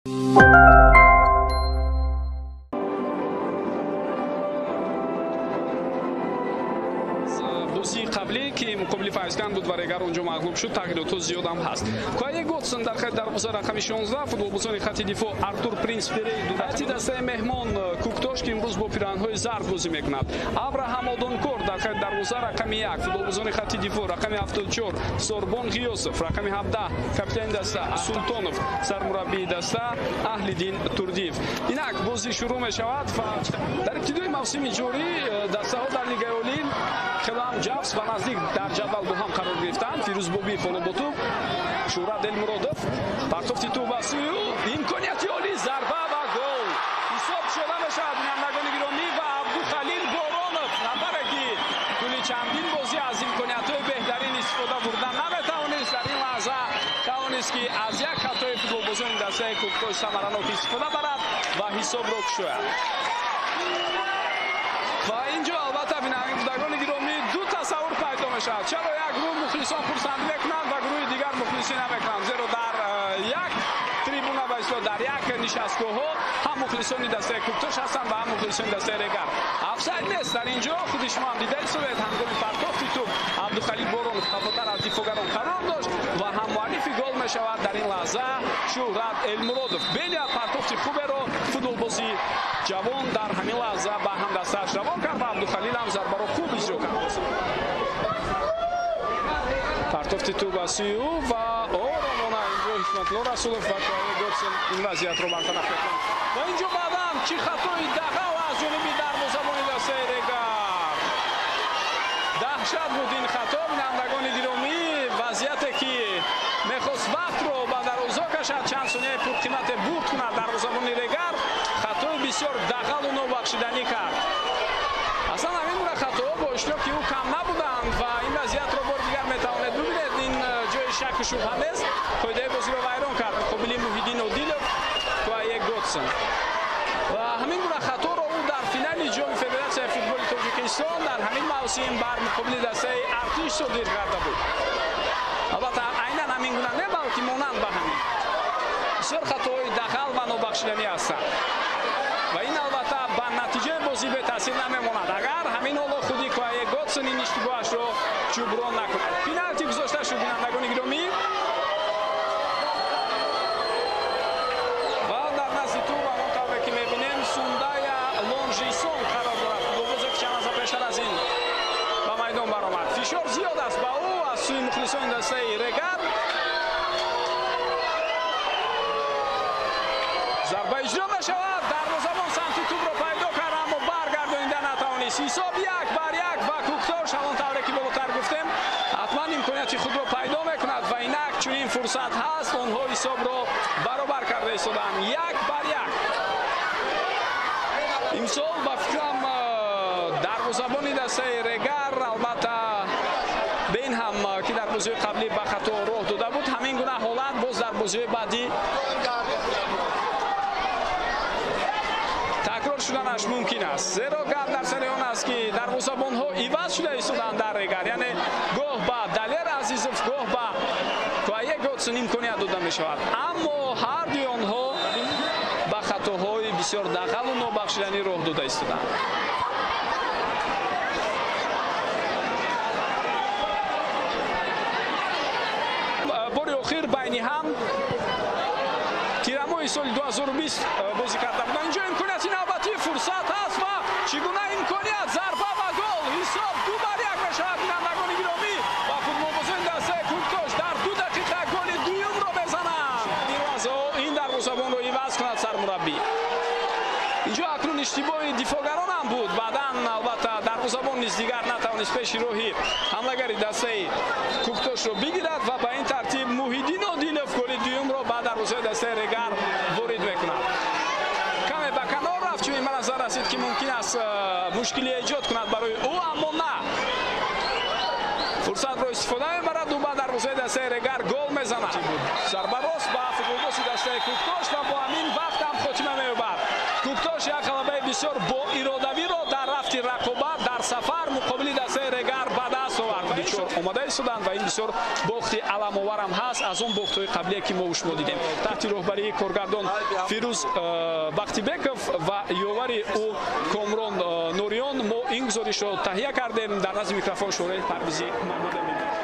Бозии қаблӣ, ки муқобили Файзканд буд ва Регар онҷо мағлуб шуд, тағйиротҳо зиёдам ҳаст. Куае Готсон дар хати дарвоза рақами 16, футболбозони хати дифоъ Артур Принс Перей, ҳайати дастаи меҳмон Куктош, ки имрӯз бо пиранҳои зард бозӣ мекунад. Абраҳам Одонкор дар хати дарвоза рақами 1, футболбозони хати дифоъ рақами 74 Сорбон Ғиёсов, рақами 17 капитани даста Султонов, сармураббии даста Аҳлиддин Турдиев. Инак бозӣ шурӯъ мешавад ва дар ибтидои мавсими ҷорӣ дастаҳо дар Лигаи Олӣ хеле ҳам ҷафс ва наздик дар ҷадвал бо ҳам қарор гирифтанд. Фирӯз Бобиев ҳоло бо тӯб, Шӯҳрат Элмуродов, партофти тӯб ба сӯи ӯ, имконияти олӣ, зарба ва гол. Ҳисоб шуда мешавад, бинандагони гиромӣ, ва Абдухалил Боронов, нафаре ки тӯли чандин бозӣ аз имкониятҳои беҳтарин истифода бурда наметавонист, дар ин лаҳза тавонист, ки аз як хатои футболбозони дастаи Куктош самаранок истифода барад ва ҳисобро кушояд. Ва инҷо албатта, бинандагони гиромӣ, ду тасаввур пайдо мешавад. Чаро як гурӯҳ мухлисон хурсандӣ мекунанд ва гурӯҳи дигар мухлисӣ намекунанд? Зеро дар як трибуна ба истилоҳ дар як нишастгоҳҳо ҳам мухлисони дастаи Куктош ҳастанд ва ҳам мухлисони дастаи Регар. Офсайд нест дар инҷо, худи шумо ҳам дида истодед. Ҳангоми партофти тӯб Абдухалил Боронов қафотар аз дифоъгарон қарор дошт ва ҳам муаллифи гол мешавад дар ин лаҳза Шӯҳрат Элмуродов. Бениҳоят партофти хуберо футболбози ҷавон дар ҳамин лаҳза ба ҳамдастааш равон кард ва Абдухалил ҳам зарбаро хуб иҷро кард. Партофти тӯб ба сӯи ӯ ва оромона инҷо Ҳикматулло Расулов ва Куае Готсон ин вазъиятро бартараф мекунанд. Ва инҷо баъдан чӣ хатои дағал аз ҷониби дарвозабони дастаи Регар. Даҳшат буд ин хато, бинандагони гиромӣ. Вазъияте ки мехост вақтро ба дарвоза кашад, чанд сонияи пурқимате бурд кунад дарвозабони Регар, хатои бисёр дағалу нобахшиданӣ кард. Аслан ҳамин гуна хатоҳо бо иштироки ӯ кам набуданд ва ин вазъиятро бори дигар метавонед бибинед. Ин ҷои шаку шубҳа нест. Қоидаи бозиро вайрон кард муқобили Муҳиддин Одилов Куае Готсон. Ва ҳамин гуна хаторо ӯ дар финали ҷоми Федератсияи футболи Тоҷикистон дар ҳамин мавсим бар муқобили дастаи Артиш содир карда буд. Албатта айнан ҳамин гуна не, балки монанд ба ҳамин. Бисёр хатоҳои дағал ва нобахшиданӣ ҳастанд ва ин албатта ба натиҷаи бозӣ бетаъсир намемонад, агар ҳамин ҳоло худи Куае Готсон ин иштибоҳашро ҷуброн накунад. Пеналти гузошта шуд, бинандагони гиромӣ, ва дар назди тӯб ҳамон тавре ки мебинем Сундая Лонжисон қарор дорад. Футболбозе ки чанд лаҳза пештар аз ин ба майдон баромад. Фишор зиёд аст ба ӯ аз сӯи мухлисони дастаи Регар. Зарба иҷро мешавад, дарвозабон самти тӯбро пайдо кард, аммо баргардонида натавонист. Ҳисоб 1-1 ва Куктош ҳамон тавре ки болотар гуфтем ҳатман имконияти худро пайдо мекунад ва инак чунин фурсат ҳаст, онҳо ҳисобро баробар карда истоданд 1-1. Имсол ба фикрам дарвозабони дастаи Регар албатта бе ин ҳам ки дар бозиҳои қаблӣ ба хато роҳ дода буд, ҳамин гуна ҳолат боз дар бозиҳои баъдӣ такрор шуданаш мумкин аст. Зеро гап дар сари он аст, ки дарвозабонҳо иваз шуда истоданд дар Регар, яъне гоҳ ба Далер Азизов, гоҳ ба Куае Готсон имконият дода мешавад, аммо ҳар дуи онҳо ба хатоҳои бисёр дағалу нобахшиданӣ роҳ дода истоданд. Бори охир байни ҳам тирамоҳи соли 2020 бозӣ карда буданд. Инҷо имконияти навбатӣ, фурсат ҳаст ва чӣ гуна имконият, зарба ва гол. Ҳисоб 2-1 мешавад, бинандагони гиромӣ, ва футболбозони дастаи Куктош дар 2 дақиқа голи дуюмро мезананд. Ин лаҳзаҳо ин дарвозабонро иваз кунад сармураббӣ. Инҷо акнун иштибоҳи дифоъгарон ҳам буд. Баъдан албатта дарвозабон низ дигар натавонист пеши роҳи ҳамлагари дастаи Куктошро бигирад ва ба ин тартиб Муҳиддин Одилов голи дуюмро ба дарвозаи дастаи Регар ворид мекунад. Каме ба канор рафт, чун ба назар расид, ки мумкин аст мушкилӣ эҷод кунад барои ӯ, аммо на. Фурсатро истифода мебарад ӯ, ба дарвозаи дастаи Регар гол мезанад. Зарба рост ба футболбози дастаи Куктош ва бо ҳамин вақт ҳам хотима меёбад. Куктош як ғалабаи бисёр боиродавиро дар рафти рақобат дар сафар муқобили дастаи Регар ба даст овард. Дучор омода истоданд ва ин бисёр бо Бохти аламоварам ҳаст аз он бохтҳои қаблие, ки мо шумо дидем. Таҳти роҳбарии коргардон Фирӯз Бахтибеков ва ёвари ӯ Комрон Нуриён мо ин гузоришро таҳия кардем. Дар назди микрофон Шӯраи Парвизи Маҳмудамин.